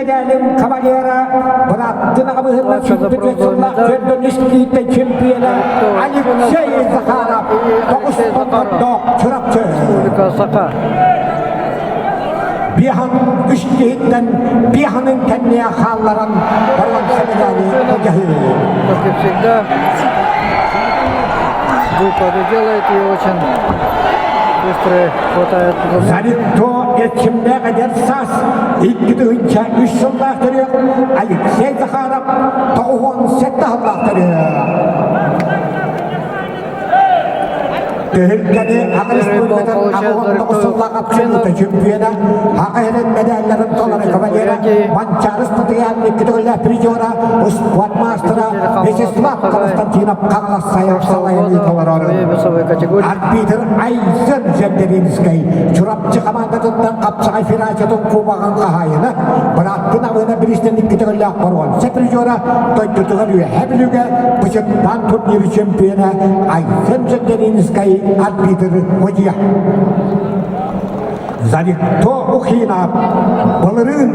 медалин кавалера бырааттын аҕабыһыннар сүүрбүт сыллаах чөрдөн үс чемпиона Алексей Захаров тоҕус тоннордоох Чурапчы. Республика Саха. Биахан үс киһиттэн биаханын кэнниэ хаалларан боруонса медали былдьаһыы. Как и всегда, выпады делает и очень быстро хватает. Заритто эрчимнээх эдэр саас 2003 сыллаах төрүөх Алексей Захаров 97 сыллаах төрүөх. Түһүлгэни Аҕа Республикатын 89 сыллаах абсолюта чемпиона, Аҕа Хелен медалларын толору кавалера, Манчары Спартакиадын икки төгүллээх призера, успуорт маастара Вячеслав Константинов Хаҥалас салайыныы толорор. Арбитр Айсен Жендеринскэй Чурапчы хамаандатыттан хапсаҕай федерациятын кубогын хаһаайына, бырааттын абыына бириистэн икки төгүллээх боруонса призера, дойдутугар Үөһээ Бүлүүгэ Бычыктаан турнир чемпиона Айсен Жендеринскэй арбитр Мудья. Зарикто Ухинов былырыын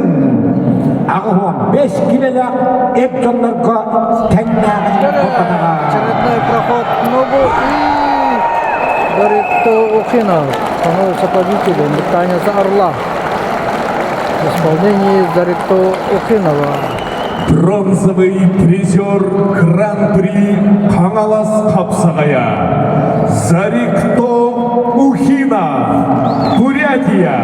85 килэлээх эр дьоннорго тэҥнээҕин куттатаҕа. Очередной проход ногу и Зарикто Ухинов становится победителем. Танец Орла в исполнении Зарикто Ухинова. Бронзовый призер Гран-при Хаҥалас хапсаҕайа Зарикто Ухинов, Бурятия.